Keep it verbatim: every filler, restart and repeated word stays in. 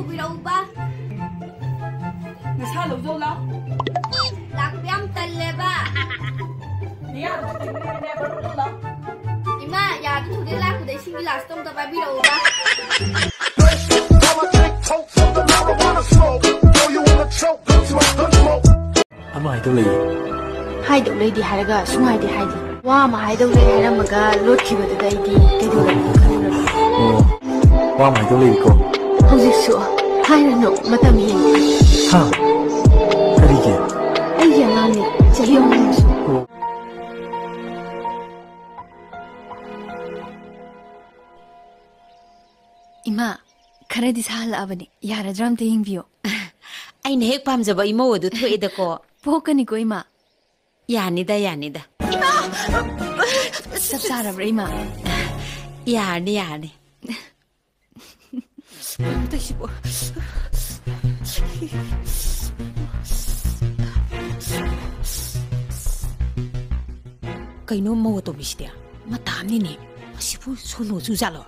ꯄꯤꯔꯛꯎꯕ꯫ ꯅꯁꯥ ꯂꯧꯖꯧ ꯂꯥꯎ꯫ ꯂꯥꯛꯄ ꯌꯥꯝ ꯇꯜꯂꯦꯕ꯫ ꯅꯌꯥꯗꯣ ꯊꯤꯡꯉꯤꯅꯦ, ꯕꯔꯨ ꯂꯧ ꯂꯥꯎ꯫ ꯏꯃꯥ, ꯌꯥꯗ ꯊꯨꯗꯦ, ꯂꯥꯛꯄꯗ ꯏꯁꯤꯡ ꯒꯤꯂꯥꯁꯇꯣ ꯑꯝꯇ ꯄꯥꯏꯕꯤꯔꯛꯎꯕ꯫ I'ma take totes of the marijuana smoke. Throw you in the choke, gun smoke, gun smoke. ꯑꯃ ꯍꯥꯏꯗꯧ ꯂꯩꯌꯦ꯫ ꯍꯥꯏꯗꯧ ꯂꯩꯗꯤ ꯍꯥꯏꯔꯒ ꯁꯨꯡꯍꯥꯏꯗꯤ ꯍꯥꯏꯗꯦ꯫ ꯋꯥ ꯑꯃ ꯍꯥꯏꯗꯧ ꯂꯩ ꯍꯥꯏꯔꯝꯃꯒ ꯂꯣꯠꯈꯤꯕꯗꯨꯗ ꯑꯩꯗꯤ ꯀꯩꯗꯧꯔꯕꯅꯣ ꯈꯜꯂꯨꯔꯕ꯫ ꯑꯣ, ꯋꯥ ꯑꯃ ꯍꯥꯏꯗꯧ ꯂꯩꯀꯣ꯫ ꯍꯧꯖꯤꯛꯁꯨ ꯍꯥꯏꯔꯅꯨ, ꯃꯇꯝ ꯍꯦꯟꯈ꯭ꯔꯦ꯫ ꯍꯥ? ꯀꯔꯤꯒꯤ? ꯑꯩꯒꯤ ꯑꯉꯥꯡꯅꯦ, ꯆꯍꯤ ꯑꯍꯨꯝꯁꯨ꯫ ꯏꯃꯥ, ꯈꯔꯗꯤ ꯁꯥꯍꯜꯂꯛꯑꯕꯅꯤ, ꯌꯥꯔꯗ꯭ꯔꯥ ꯑꯝꯇ ꯌꯦꯡꯕꯤꯌꯣ꯫ ꯑꯩꯅ ꯍꯦꯛ ꯄꯥꯝꯖꯕ ꯏꯃꯧ ꯑꯗꯨ ꯊꯣꯛꯑꯦꯗꯀꯣ꯫ ꯄꯣꯛꯀꯅꯤꯀꯣ ꯏꯃꯥ꯫ ꯌꯥꯅꯤꯗ, ꯌꯥꯅꯤꯗ꯫ ꯆꯞ ꯆꯥꯔꯕ꯭ꯔꯥ ꯏꯃꯥ? ꯌꯥꯔꯅꯤ, ꯌꯥꯔꯅꯤ꯫ ꯀꯩꯅꯣ ꯃꯧ ꯑꯇꯣꯝꯕꯤꯁꯤꯗꯤ? ꯃꯇꯥꯝꯅꯤꯅꯦ꯫ ꯃꯁꯤꯕꯨ ꯁꯣꯅꯣ ꯆꯨꯖꯥꯠꯂꯣ?